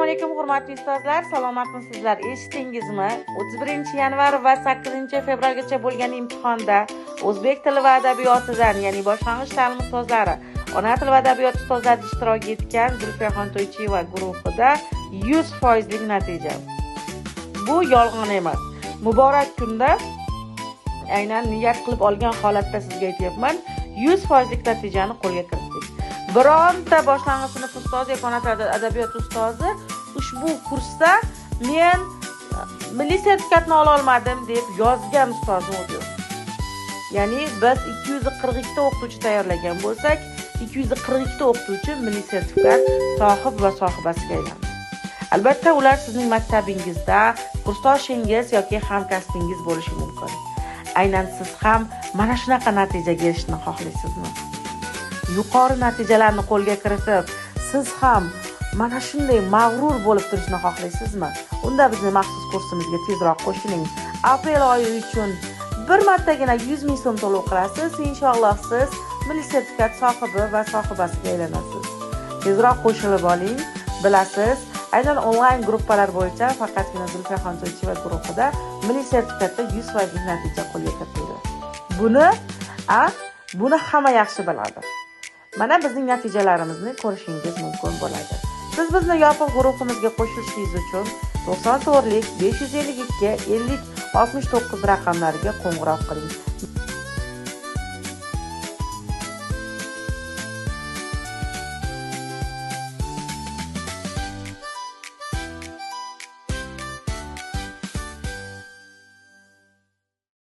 Assalomu alaykum, hurmatli ustozlar, salomatmisizlar? Eshitdingizmi? 31-yanvar va 8-fevralgacha bo'lgan imtihonda o'zbek tili va adabiyotidan, ya'ni boshlang'ich ta'lim ustozlari, ona tili va adabiyot ustozlari ishtirok etgan Zulfiyaxon To'ychiyeva guruhida 100% natija. Bu yolg'on emas. Muborak kunda aynan niyat qilib olgan holatda sizga aytyapman, 100% natijani qo'lga kiritdik. Bironta boshlang'ich sinf ustozi yoki ona tili adabiyot ustozi ushbu kursda men milliy sertifikatni ola olmadim deb yozgan ustozni o'zi yo'q. Ya'ni biz 242 ta o'qituvchi tayyorlagan bo'lsak, 242 ta o'qituvchi milliy sertifikat sohib va sohibasiga aylandi. Albatta, ular sizning maktabingizda kursdoshingiz yoki hamkasbingiz bo'lishi mumkin. Aynan siz ham mana shunaqa natijaga erishishni xohlaysizmi? Yuqori natijalarni qo'lga kiritib, siz ham mana shunday mag'rur bo'lib turishni xohlaysizmi? Unda bizning maxsus kursimizga tezroq qo'shiling. Aprel oyi uchun bir martagina 100 ming so'm to'lov qilasiz, inshaalloh siz milliy sertifikat sohibi va sohibasiga aylanasiz. Tezroq qo'shilib oling. Bilasiz, aynan onlayn gruppalar bo'yicha faqatgina Zulfiyaxon To'ychiyeva guruhida milliy sertifikatda 100% natija qo'lga kiritildi. Buni hamma yaxshi biladi. Mana bizning natijalarimizni ko'rishingiz mumkin bo'ladi. Siz bizni yopiq guruhimizga qo'shilishingiz uchun 94 552 50 69 raqamlariga qo'ng'iroq qiling.